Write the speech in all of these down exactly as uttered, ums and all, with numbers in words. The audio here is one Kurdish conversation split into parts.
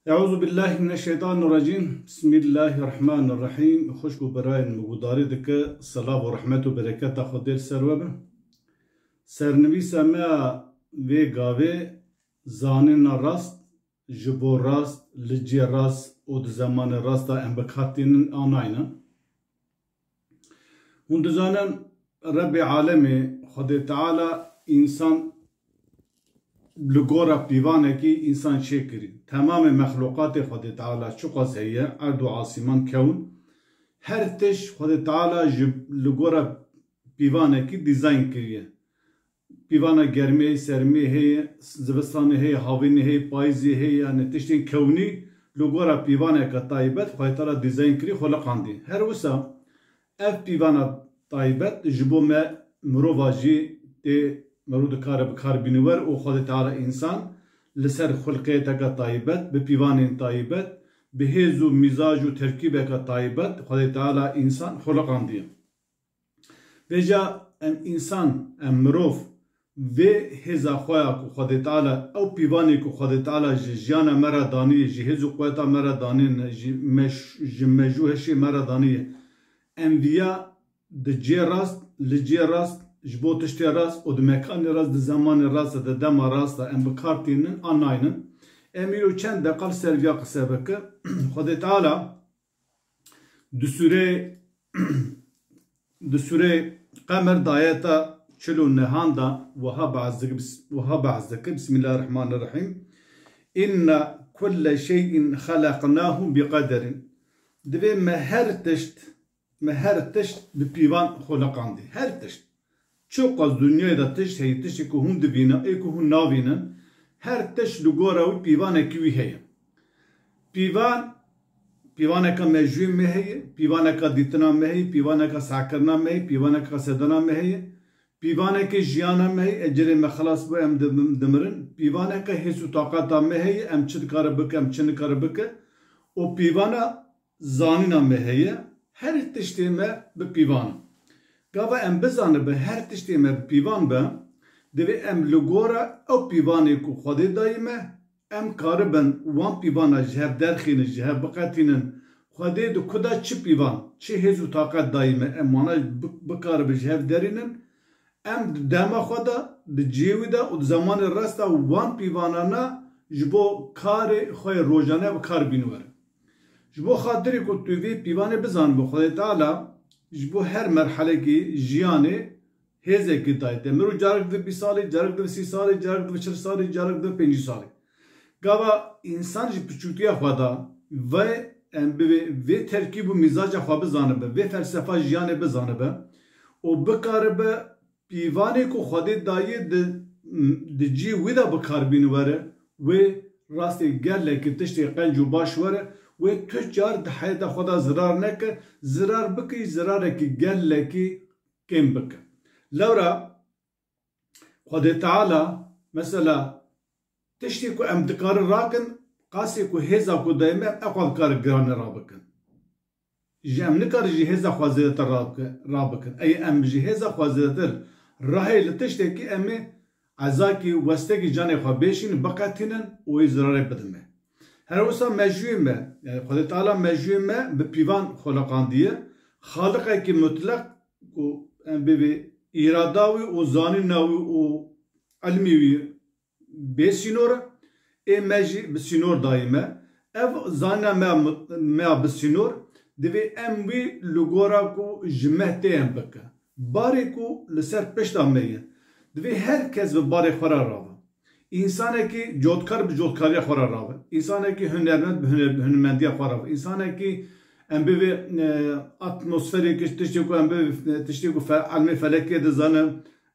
Euzu billahi mineşşeytanirracim. Bismillahirrahmanirrahim. Xwişk û birayên min gudarî dike, selav û rehmet û bereketa Xwedê li ser we be. Sernivîsa me ya vê gavê zanîna rast, ji bo rast, li cihê rast û di zemanê rast de em bi kar tînin a naynin. Hûn dizanin, Rebbê Alemê, Xwedê Teala, însan li gora pîvanekî însan çêkirî. Temamê mexlûqatê Xwedê Teala çiqas heye, erd û asîman, kewn, her tişt Xwedê Teala ji li gora pîvanekî dîzayn kiriye. Pîvana germê, sermê heye, zivistanê heye, havînê heye, payîzê heye, yani tiştên kewnî li gora pîvaneke taybet Xwedê Teala dîzayn kirî, xuliqandî. Her wisa ev pîvana taybet ji bo me mirova jî tê, mirov dikare bi kar bîne wer û Xwedê Teala însan li ser xulqiyeteke taybet, bi pîvanên taybet, bi hêz û mîzaj û terkîbeke taybet Xwedê Teala însan xuliqandiye. Vêca em însan, em mirov, vê hêza xwe ya ku Xwedê Teala, ew pîvanê ku Xwedê Teala ji jiyana me re daniye, ji hêz û quweta me re daniye, ji meş-, ji mejû heşê me re daniye, em viya di cihê rast, li cihê rast, ji bo tiştê rast û di mekanê rast, di zemanê rast de, di dema rast de em bi kar tînin an naynin. Em îro çend deqa li ser viya qise bike. Xwedê Teala di sûrê, di sûrê Qemer di ayeta çil û nehan de wiha behs dike, bis-, wiha behs dike, Bismillahirrahmanirrahim. Inna kulle şeyin xeleqnahu bi qederin. Divê me her tişt, me her tişt bi pîvan xuliqandî. Her tişt. Çiqas dinyayê de tişt heye, tiştê ku hûn divînin, ê ku hûn navînin, her tişt li gora wî pîvanekî wî heye. Pîvan, pîvaneka mejûyê me heye, pîvaneka dîtina me heye, pîvaneka sehkirina me heye, pîvaneka sedana me heye, pîvanekê jiyana me heye, ecelê me xilas bû, em dim-, dimirin, pîvaneka hêz û taqeta me heye, em çi dikare bike, em çi nikare bike, û pîvana zanîna me heye, her tiştê me bi pîvan e. Gava em bizanibe her tiştê me bi pîvan be, divê em li gora ew pîvanê ku Xwedê dayî me, em karibin wan pîvana ji hev derxînin, ji hev biqetînin. Xwedê di ku de çi pîvan, çi hêz û taqet dayî me, em wana bi-, bikaribe ji hev derînin. Em di dema xwe de, di cihê wî de û di zemanê rast de wan pîvanana ji bo karê xwe yê rojane bi kar bîn were. Ji bo xatirê ku tu vê pîvanê bizanibe, Xwedê Teala ji bo her merhelekî jiyanê hêzekî daye te. Mirov carek dibe bîst salî, carek dibe sî salî, carek dibe çil salî, carek dibe pêncî salî. Gava însan ji piçûtiya xwe de vê, em bivê, vê terkîb û mîzaca xwe bizanibe, vê felsefa jiyanê bizanibe û bikaribe pîvanê ku Xwedê dayê di, di cî wî de bi kar bîn were, wê rastê gelekî tiştê qenc û baş were, wê tu car di heyata xwe de zirar neke, zirar bikî, zirarekî gelekî kêm bike. Lewra Xwedê Teala, mesela, tiştê ku em dikarin rakin, qasê ku hêza ku dayê me, em xwe dikarin giranê rabikin. Ji em nikarin ji hêza xwe zêdetir rabike-, rabikin. Ey em ji hêza xwe zêdetir rahê li tiştekî em ê ezakî westekî canê xwe bêşînin, biqetînin û wê zirarê bidin me. Her wisa mejûyê me, yani Xwedê Teala mejûyê me bi pîvan xuliqandiye. Xaliqekî mutleq ku em bivê îrada wî û zanîna wî û ilmî wî bê sînor e, ê me jî bi sînor dayî me. Ev zanîna me ya mu-, me ya bi sînor, divê em wî li gora ku ji me tê em bike. Barê ku li ser pişta me ye, divê her kes bi barê xwe re rabe. Însanekî cotkar bi cotkariya xwe re rabe. Însanekî hunermend bi huner-, hunermendiya xwe rabe. Însanekî em bivê, e, atmosferê, tiştê ku em bivê, tiştê ku fe-, ilmê felekê dizane,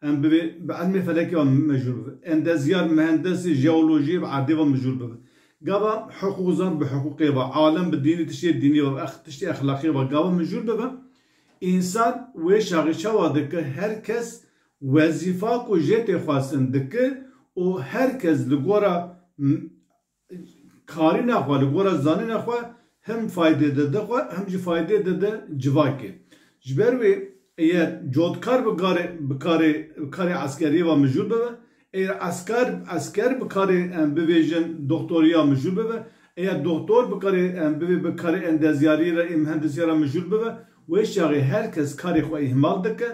em bivê bi ilmê felekê ve mijûl bibe. Endezyar, mehendesê jeolojiyê bi erdê ve mijûl bibe. Gava hiqûqzan bi hiqûqê ve, alem bi dînî, tiştê dînî ve, ex-, tiştê exlaqê ve, gava mijûl bibe. Însan wê şaxî çawa dike, her kes wezîfa ku jê tê xwestin dike û her kes li gora m-, karîna xwe, li gora zanîna xwe him faydê dide xwe, him jî faydê dide civakê. Ji ber wê eger cotkar bi karê, bi karê, bi karê eskeriyê ve mijûl bibe, eger eskar, esker bi karê, em bivêjin, doktoriya mijûl bibe, Eya doktor bikarê em bivê bi karê endezyarî re ê mihendisî re mijûl bibe, wê çaxê her kes karê xwe îhmal dike.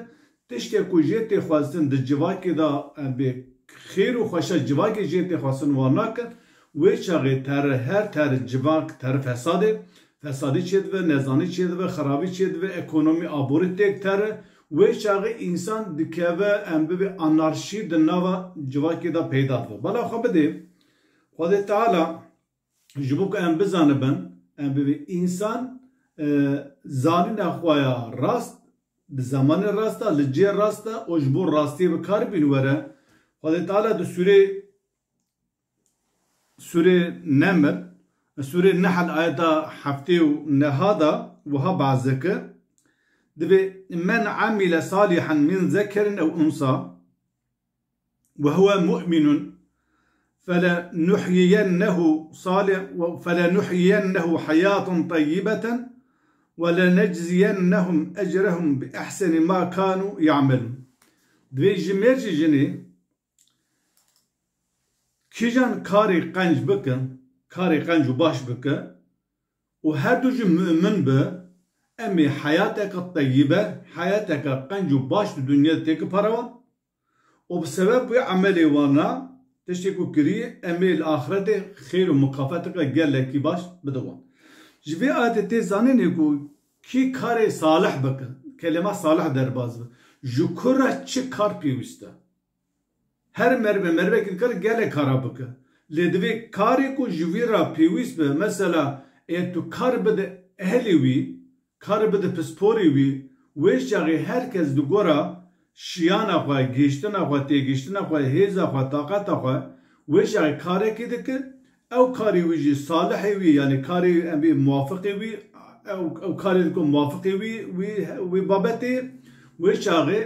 Tiştê ku jê tê xwestin di civakê de em bê xêr û xweşa civakê jê tê xwestin wan nake. Wê çaxê ter her ter civak ter fesadê, fesadî çêdibe, nezanî çêdibe, xerabî çêdibe, ekonomî aborî têk tere. Wê çaxê însan dikeve em bivê anarşî di nava civakê de peyda dibe. Bala xwe bidê, Xwedê Teala ji bo ku em bizanibin, em bibê însan, e, zanîna xwe ya rast, di zemanê rast de, li cihê rast de û ji bo rastiyê bi kar bîn were. Xwedê Teala di sûrê, sûrê Neml, sûrê Nehl ayeta heftê û neha de wiha behs dike. Dibê, "Men amile salihan min zekerin ew unsa." وهو مؤمن فلنحيينه صالح، فلنحيينه حياة طيبة ولنجزينهم أجرهم بأحسن ما كانوا يعملون. Divê ji mêr jî jinê kîjan karê qenc bike, karê qenc û baş bike û her du jî mumin be, em ê heyateke teyyibe, heyateke qenc û baş di dinyê de têke para wan. Û bi sebeb wê emelê wana, tiştê ku kirî, em ê li axretê xêr û mukafeteke gelekî baş bide wan. Ji vê ayetê tê zanînê ku kî karê salih bike, kelêma salih derbas be, ji ku re çi kar pêwîst e? Her merve, mervekî dikare gelek kara bike. Lê divê karê ku ji wî re pêwîst be, mesela, ê tu kar bide ehlê wî, karê bide pisporê wî, wê çaxê her kes di gora şiyana xwe, gihiştina xwe, têgihiştina xwe, hêza xwe, taqeta xwe, wê çaxê karekê dike, ew karê wî jî salihê wî, yanî karê em bê muwafiqê wî, ew, ew karê dike muwafiqê wî, wî, wî babetê, wê çaxê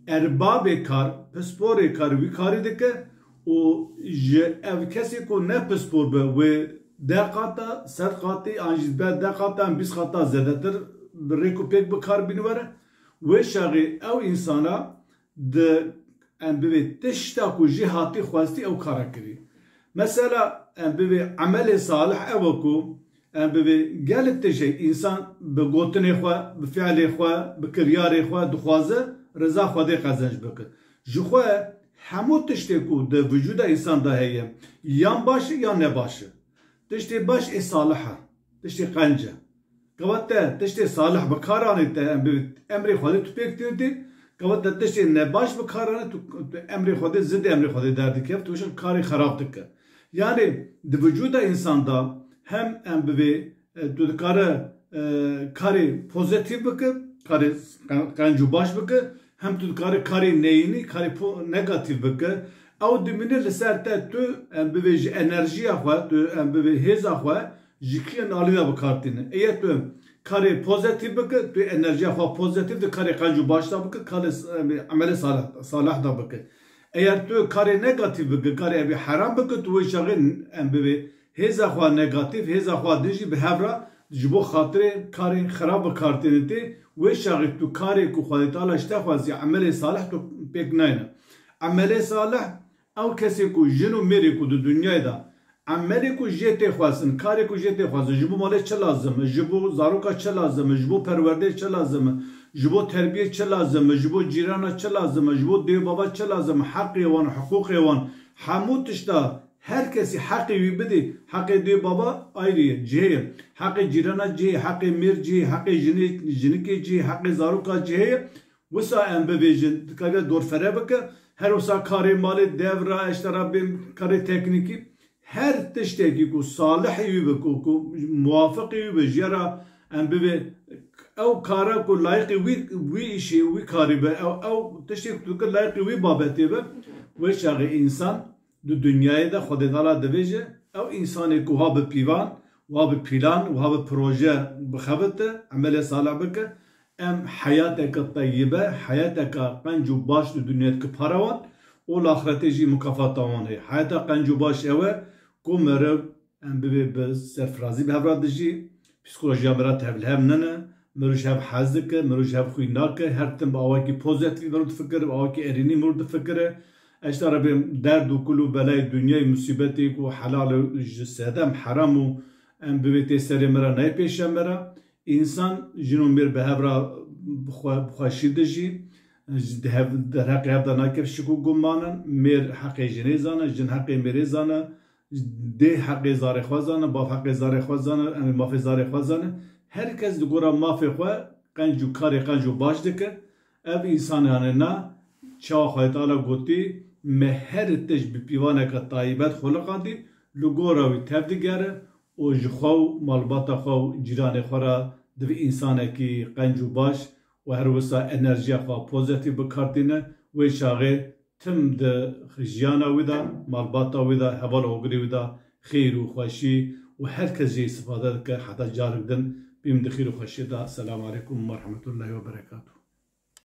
erbabê kar, pisporê kar wî karî dike û ji ev kesê ku ne pispor be, wê deh qata, sed qatî, an jî be deh qata, an bîst qata zêdetir bi rêk û pêk bi kar bîn were. Wê çaxê ew însana di, em bivê tişta ku jê hatî xwestî ew kara kirî. Mesela, em bivê emelê salih ew e ku, em bivê gelek tiştê însan bi gotinê xwe, bi fiilê xwe, bi kiryarê xwe dixwaze riza Xwedê qezenc bike. Ji xwe hemû tiştê ku di vücuda însan de heye, yan baş e yan nebaş e. Tiştê baş ê salih e, tiştê qenc e. Gava te tiştê salih bi kar anî te em bi emrê Xwedê tu pêk tînitî, gava te tiştê nebaş bi kar anî tu, tu emrê Xwedê zidê emrê Xwedê derdikeve, tu wişin karê xerab dike. Yanî di vücuda însan de hem em bivê, e, tu dikare, e, karê pozitîf bike, karê qen-, qenc û baş bike, hem tu dikare karê neyînî, karê po-, negatîf bike. Ew dimîne li ser te tu, em bivê ji enerjiya xwe, tu, em bivê hêza xwe, ji kî alî de bi kar tîne. Eger tu karê pozitîf bike, tu enerjiya xwe pozitîf di karê qenc û baş de bike, karê s-, em, emelê salih, salih de bike. Eger tu karê negatîf bike, karê em bê heram bike, tu wê çaxê em bivê hêza xwe negatîf, hêza xwe din jî bi hev re ji bo xatirê karê xirab bi kar têne tê, wê çaxê tu karê ku Xwedê Teala ji te xwestiye, emelê salih tu pêk nayne. Emelê salih, ew kesê ku jin û mêrê ku di dinyayê de emelê ku jê tê xwestin, karê ku jê tê xwestin, ji bo malê çi lazim e, ji bo zaroka çi lazim e, ji bo perwerdeyê çi lazim e, ji bo terbiyê çi lazim e, ji bo cîrana çi lazim e, ji bo dê û baba çi lazim e, heqê wan, hiqûqê wan, hemû tişta her kesî heqê wî bidê, heqê dê û baba ayrî ye, cihê ye. Heqê cîrana cihê, heqê mêr cihê, heqê jinê, jinikê cihê, heqê zaroka cihê ye. Wisa em bivêjin, dikare dorfere bike, her wisa karê malê dev re, eştera bên karê teknîkî, her tiştekî ku salihê wî be, ku, ku muwafiqê wî be, ji ya re em bivê ew kara ku layiqê wî, wî îşê, wî karî be, ew, ew tiştê ku tu kir layiqê wî babetê be, wê çaxê însan di dinyayê de Xwedê Teala divêje, ew însanê ku ha bi pîvan, wa bi pîlan, wa bi proje bixebite, emelê salih bike, em heyateke teyyibe, heyateke qenc û baş di dinyayê dike para wan û li axretê jî mukafata wan heye. Heyata qenc û baş ew e ku meriv em bibê bi serfirazî bi hev re dijî, psîkolojiya me re tevlihev nene, mirov ji hev hez dike, mirov ji hev xwîn nake, her tim bi awakî pozîtîf mirov difikire, bi awakî erênî mirov difikire. Eşta re bê derd û kul û belayê dinyayê, musîbetê ku helal e ji sedem heram û Em bivê tê serê me re nayê pêşe me re. Însan jin û mêr bi hev re bi xwe-, bi xweşî dijî. Ji hev-, derheqê hev de nake şik û guman in. Mêr heqê jinê zane, jin heqê mêrê zane. Dê heqê zarê xwe zane, bav heqê zarê xwe zane, em ê mafê zarê xwe zane. Her kes di gora mafê xwe qenc û karê qenc û baş dike. Ev însananê na, çawa Xwedê Teala gotî, me her tişt bi pîvaneke taybet xuliqandî, li gora wî tev digere û ji xwe û malbata xwe û cîranê xwe re divê însanekî qenc û baş û her wisa enerjiya xwe pozîtîf bi kar tîne. Wê çaxê tim di jiyana wî de, malbata wî de, heval ogirê wî de xêr û xweşî û her kes jê îstifade dike. Heta carek din bîm di xêr û xweşiyê de. Selamu aleykum we rahmetullahi we berekatuh.